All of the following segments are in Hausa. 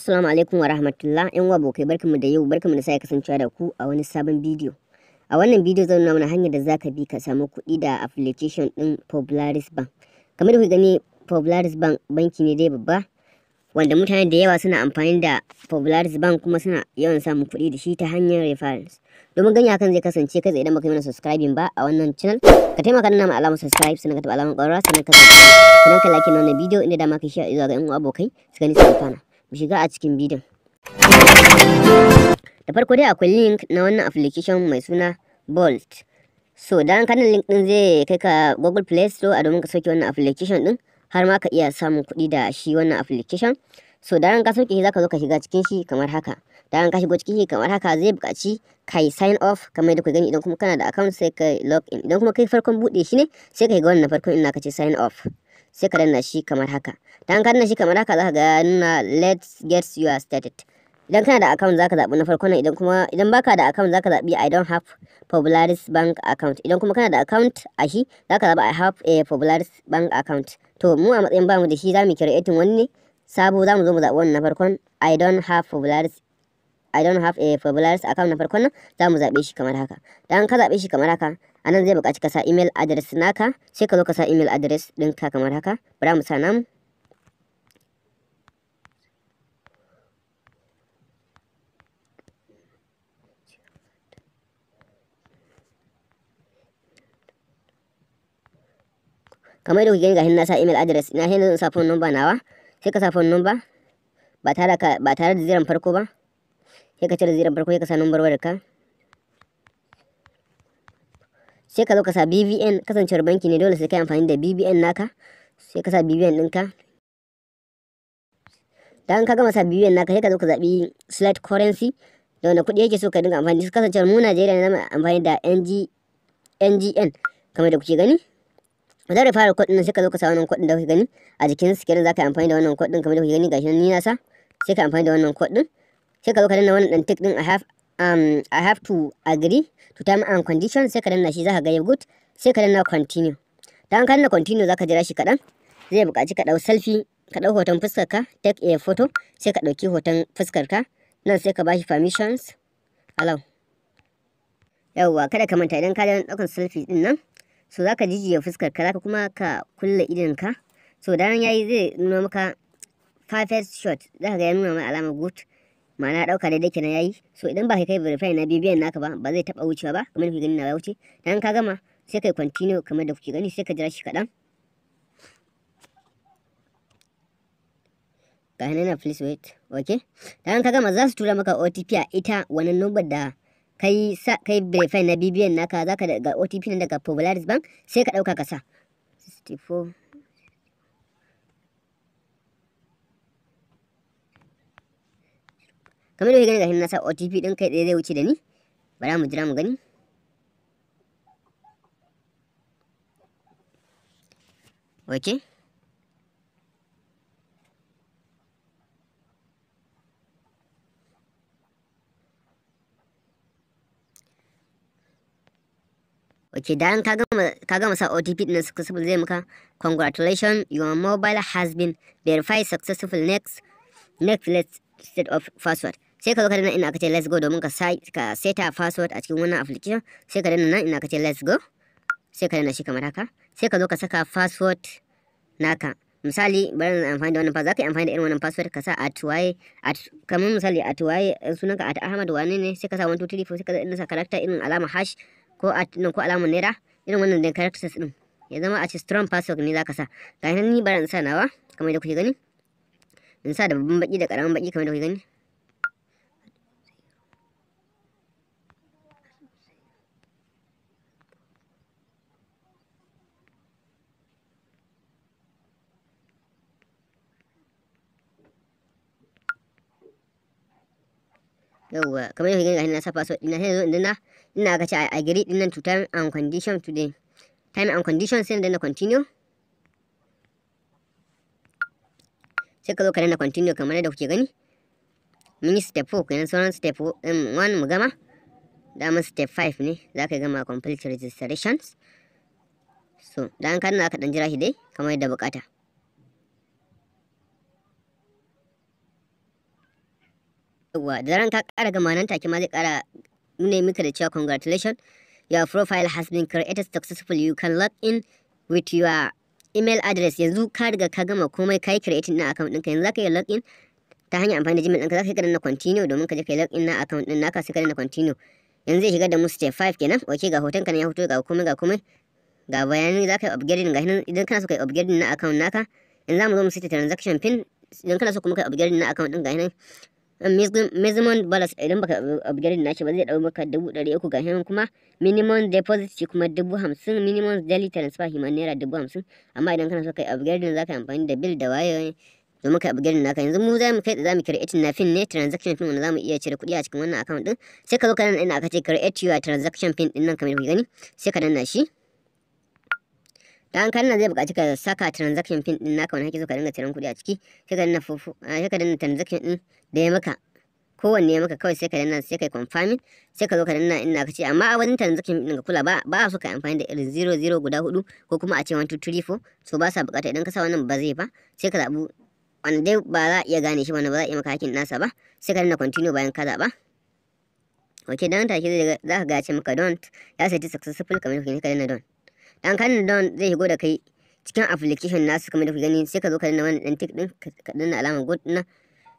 Assalamu alaikum wa rahmatullah ‘yan uwa abokai, barkanmu da yau, barkanmu da sake kasancewa da ku a wani sabon bidiyo. A wannan bidiyo zan nuna mana hanyar da zaka bi ka samu kuɗi da application ɗin Polaris Bank. Kamar da kuke gani, Polaris Bank banki ne dai babba wanda mutane da yawa suna amfani da Polaris Bank kuma suna yawan samun kuɗi da shi ta hanyar referrals. Domin gani hakan zai kasance kai tsaye, idan baka yi mana subscribing ba a wannan channel, ka taimaka danna mana alamar subscribe, sannan ka taɓa alamar ƙararrawa, sannan ka like na wannan bidiyo inda dama ka share zuwa ga ‘yan uwa abokai su gani su amfana. Mu shiga a cikin bidiyon. Da farko dai akwai link na wannan application mai suna Bolt. So dan kana link din zai kai ka Google Play Store a domin ka sauke wannan application din har ma ka iya samun kuɗi da shi wannan application. So dan ka sauke shi, zaka zo ka shiga cikin shi kamar haka. Dan ka shigo cikin shi kamar haka, zai buƙaci kai sign up kamar yadda ku gani. Idan kuma kana da account, sai ka log in. Idan kuma kai farkon buɗe shi ne, sai ka shiga wannan farkon inda ka ce sign up. Sai ka danna shi kamar haka. Dan ka danna shi kamar haka, zaka ga nuna "Let's get you started". Idan kana da account, zaka zaɓi na farko nan. Idan kuma idan baka da account, zaka zaɓi "I don't have Polaris Bank account". Idan kuma kana da account a shi, zaka zaɓi "I have a Polaris Bank account". To mu a matsayin bamu da shi, zamu creating wani ne sabo. Zamu zo mu zaɓi wannan na farkon, I don't have a Polaris account, na farkon nan zamu zaɓe shi kamar haka. Dan ka zaɓe shi kamar haka, anan zai buƙaci ka sa email address naka. Sai ka zo ka sa email address ɗinka kamar haka. Bara mu sa namu. Kamar yadda kuke gani, gashi na sa email address ina. Sai zan sa phone number nawa. Sai ka sa phone number ba tare da zeron farko ba. Sai ka cire zeron farko, sai ka sa number wayar ka. Sai ka zo ka sa BVN. Kasancewar banki ne, dole sai ka yi amfani da BVN naka. Sai ka sa BVN ɗinka. Dan ka gama sa BVN naka, sai ka zo ka zaɓi select currency, da wanda kuɗi yake so ka dinga amfani. Kasancewar mu Najeriya ne, zamu amfani da NG NGN kamar da kuke gani. Zan fara code ɗin. Sai ka zo ka sa wannan code ɗin da kuke gani a jikin screen. Za ka yi amfani da wannan code ɗin kamar da kuke gani, gashi nan ni na sa. Sai ka amfani da wannan code ɗin. Sai ka zo ka danna wannan ɗan tick ɗin, I have to agree to term and condition. Sai ka danna shi, za ka ga good. Sai ka danna continue. Dan ka danna continue, za ka jira shi kaɗan. Zai buƙaci ka ɗau selfie, ka ɗau hoton fuskar ka, take a photo. Sai ka ɗauki hoton fuskar ka nan, sai ka bashi permissions, allow. Yawwa, kada ka manta, idan ka danna ɗaukan selfie ɗin nan, so za ka jijiye fuskar ka, zaka kuma ka kulle idon ka. So dan yayi, zai nuna maka perfect shot. Zaka ga ya nuna mana alamar good, ma'ana ɗauka daidai kenan, yayi. So idan ba kai kai verify na BVN naka ba, ba zai taɓa wucewa ba. Kamar kuke gani, na ya wuce. Dan ka gama, sai kai continue kamar da kuke gani. Sai ka jira shi kaɗan. Ga nan na "Please wait". Okay, dan ka gama, za su tura maka OTP a ita wannan number da kai sa kai verify na BVN naka. Zaka ga OTP nan daga Polaris Bank, sai ka ɗauka ka sa 64. Kamar da kuke gani, gashi na sa OTP din, kai tsaye zai wuce da ni. Bara mu jira mu gani. Okay, Okay, dan ka gama sa OTP din successful, zai maka "Congratulations, your mobile has been verified successful. Next, let's set up password." Sai ka zo ka danna ina aka ce "Let's go" domin ka seta password a cikin wannan application. Sai ka danna nan ina aka ce "Let's go". Sai ka danna shi kamar haka. Sai ka zo ka saka password naka. Misali, bari na amfani da wannan password. Zaka yi amfani da irin wannan password, ka sa at waye, at, kamar misali at waye sunanka, at Ahmad wane ne, sai ka sa 1 2 3 4, sai ka sa character irin alama hash ko at nan ko alamar naira, irin wannan din characters din, ya zama a ce strong password ne zaka sa. Ga nan ni bari in sa nawa kamar yadda kuke gani, in sa da babban baki da karamin baki kamar yadda kuke gani. Yawwa, kamar yadda kuke gani, na sa password ina. Sai yanzu in danna ina aka ce "I agree" din nan to term and condition, today time and condition. Sai na danna continue. Sai ka zo ka danna continue kamar yadda kuke gani. Mun yi step 4 kenan, sauran step 1 mu gama. Dama step 5 ne za ka gama complete registrations. So dan ka danna, aka dan jira shi dai kamar yadda bukata. Yawwa, da zaran ka ƙara gama, nan take ma zai ƙara nuna maka da cewa "Congratulations, your profile has been created successfully. You can log in with your email address." Yanzu ka riga ka gama komai, ka yi creating na account ɗinka. Yanzu zaka iya log in ta hanyar amfani da Gmail ɗinka. Zaka iya danna continue domin ka je ka yi log in na account ɗin naka. Sai ka danna continue. Yanzu zai shigar da mu step 5 kenan. Okay, ga hoton ka nan ya fito, ga komai, ga komai, ga bayani. Zaka yi upgrading, ga nan idan kana so ka yi upgrading na account naka. Yanzu zamu zo mu set transaction pin idan kana so kuma ka yi upgrading na account ɗin. Ga nan minimum balance, idan baka upgrade nashi ba, zai dau maka 300,000. Ga nan kuma minimum deposit shi kuma 50,000, minimum daily transfer shi ma ₦50,000. Amma idan kana so kai upgrade, zaka yi amfani da bill da waye domin kai upgrade naka. Yanzu mu za mu kai za mu create na pin ne, transaction pin, wanda za mu iya cire kuɗi a cikin wannan account din. Sai ka zo ka danna inda aka ce "Create your transaction pin" din nan, kamar kuke gani, sai ka danna shi. Da an kanna, zai buƙaci ka saka transaction pin din naka wanda kake so ka dinga ciran kuɗi a ciki. Sai ka danna fufu, sai ka danna transaction din da ya maka, kowanne ya maka kawai, sai ka danna, sai kai confirming. Sai ka zo ka danna inda aka ce, amma a wajen transaction din ka kula, ba a so ka amfani da irin 00 guda hudu ko kuma a ce 1 2 3 4. So ba sa bukata. Idan ka sa wannan ba zai ba. Sai ka zaɓi wanda dai ba za a iya gane shi, wanda ba za a iya maka hacking nasa ba. Sai ka danna continue bayan ka zaɓa. Ok, dan take zai za ka ga ya ce maka "Done", ya sai successful kamar kuke. Ka danna done. Dan kan done, zai shigo da kai cikin application nasu kamar da kuke gani. Sai ka zo ka danna wannan dan tick din, ka danna alamar good din.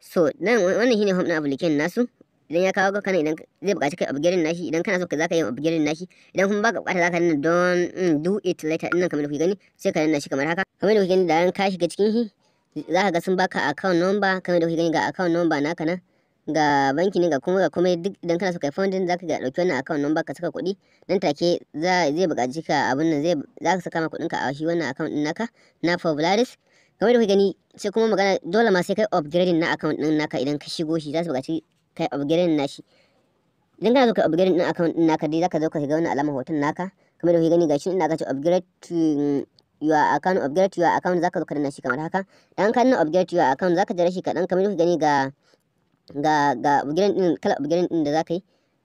So nan wannan shine home din application nasu. Idan ya kawo ka idan zai buƙaci kai upgrading nashi. Idan kana so ka zaka yi upgrading nashi. Idan kuma baka buƙata, zaka danna don "Do it later" din nan kamar da kuke gani. Sai ka danna shi kamar haka, kamar da kuke gani. Da ka shiga cikin shi, zaka ga sun baka account number kamar da kuke gani. Ga account number naka nan, ga banki ne, ga kuma ga kuma duk. Idan kana so kai funding, zaka ga dauki wannan account number ka saka kuɗi. Nan take za zai buƙaci ka abun nan, zai za ka saka ma kuɗin ka a shi wannan account din naka na Popularis kamar da kuke gani. Sai kuma magana, dole ma sai kai upgrading na account din naka. Idan ka shigo shi, za su buƙaci kai upgrading nashi. Idan kana so kai upgrading din account din naka dai, zaka zo ka shiga wannan alamar hoton naka kamar da kuke gani. Gashi inda aka ce "Upgrade to your account", "Upgrade to your account", zaka zo ka danna shi kamar haka. Dan ka danna "Upgrade to your account", zaka jira shi kaɗan. Kamar da kuke gani, ga upgrade din, kala upgrade din da zaka yi.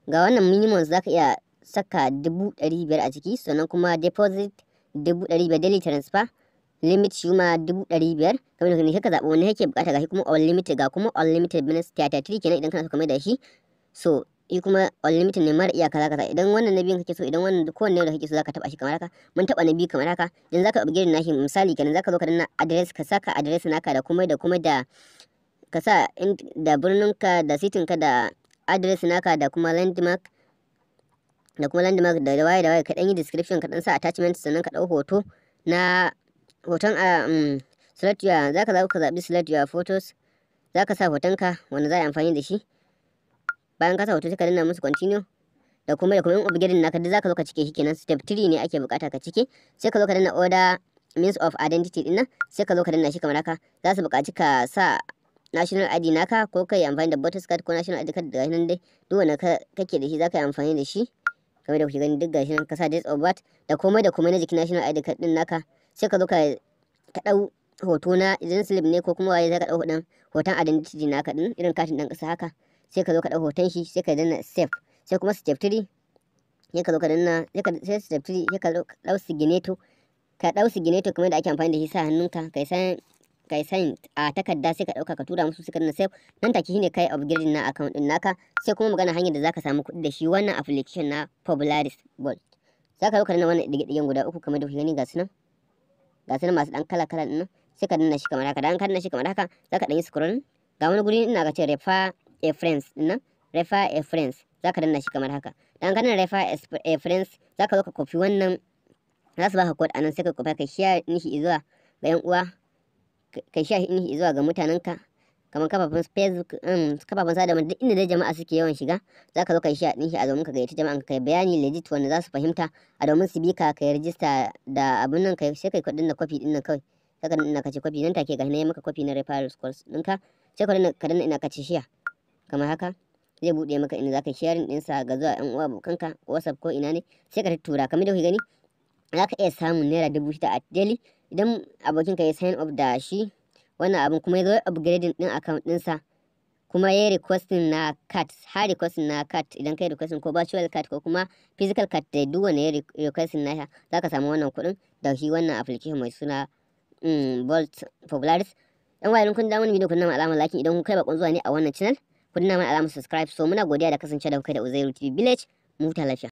Ga wannan minimum, zaka iya saka 500,000 a ciki, sannan kuma deposit 500,000, daily transfer limit shi ma 500,000 kamar da kuke. Ka zaɓi wani kake bukata. Gashi kuma unlimited, ga kuma unlimited minus 33 kenan idan kana so ka mai da shi. So shi kuma unlimited ne, mara iyaka zaka sa. Idan wannan na biyun kake so, idan wannan, kowanne da kake so, zaka taba shi kamar haka. Mun taba na biyu kamar haka. Idan zaka upgrade nashi, misali kenan, zaka zo ka danna address, ka saka address naka da kuma da kuma da ka sa da birninka da city-n ka da address naka da kuma landmark da waye da waye. Ka dan yi description, ka dan sa attachment, sannan ka dau hoto na hoton a select your, zaka za ka zabi "Select your photos". Zaka sa hotonka wanda za a yi amfani da shi. Bayan ka sa hoto, sai ka danna musu continue da kuma in upgrading naka duk zaka zo ka cike shi kenan. Step 3 ne ake bukata ka cike. Sai ka zo ka danna "Other means of identity" din nan. Sai ka zo ka danna shi kamar haka. Za su buƙaci ka sa national ID naka, ko kai amfani da voters card ko national ID card. Gashi nan dai, duk wanda kake da shi zaka yi amfani da shi kamar da kuke gani. Duk gashi nan, ka sa date of birth da komai da komai na jikin national ID card din naka. Sai ka zo ka dau hoto na, idan slip ne ko kuma waye, zaka dau hoton hoton identity naka din, irin katin dan kasa haka. Sai ka zo ka dau hoton shi, sai ka danna save. Sai kuma step 3, sai ka zo ka danna, sai ka sai step 3, sai ka dau signature. Ka dau signature kamar da ake amfani da shi, sa hannunka kai san kai sign a takarda, sai ka dauka ka tura musu, sai ka danna save. Nan take shine kai upgrading na account din naka. Sai kuma magana hanyar da zaka samu kuɗi da shi wannan application na Popularis Vault. Zaka zo ka danna wannan dige-digen guda uku kamar da kuke gani, ga su nan, ga su nan masu dan kala kala din nan. Sai ka danna shi kamar haka. Dan ka danna shi kamar haka, zaka dan yi scroll. Ga wani guri ina ka ce "Refer a friends" din nan, "Refer a friends", zaka danna shi kamar haka. Dan ka danna "Refer a friends", zaka zo ka copy wannan. Za su baka code anan, sai ka copy, ka share nishi zuwa ga yan uwa, ka share nishi zuwa ga mutanenka, kamar kafafen Facebook, kafafen sada duk inda dai jama'a suke yawan shiga. Zaka zo ka share din shi a domin ka gayyaci jama'an, ka bayani legit wanda za su fahimta a domin su bi ka kai register da abun nan. Kai sai kai danna copy din nan kawai. Sai ka danna ka ce copy. Nan take ga ne maka copy na referral codes ɗinka. Sai ka danna ina ka ce share kamar haka. Zai buɗe maka inda zaka sharing ɗinsa ga zuwa ƴan uwa, abokanka, WhatsApp ko ina ne. Sai ka tura. Kamar da kuke gani, za ka iya samun ₦6,000 a daily idan abokinka ya sign up da shi wannan abin, kuma ya zo upgrading din account ɗinsa, kuma ya yi requesting na card, har requesting na card. Idan kai requesting ko virtual card ko kuma physical card, da duk wanda ya requesting na, za ka samu wannan kuɗin da shi wannan application mai suna Vault Popularis. Dan wayan kun da wani bidiyo, kun nama alamar like. Idan kun kai bakon zuwa ne a wannan channel, Ku danna mana alamar subscribe. So muna godiya da kasance da kuka da Uzairu TV Village. Mu huta lafiya.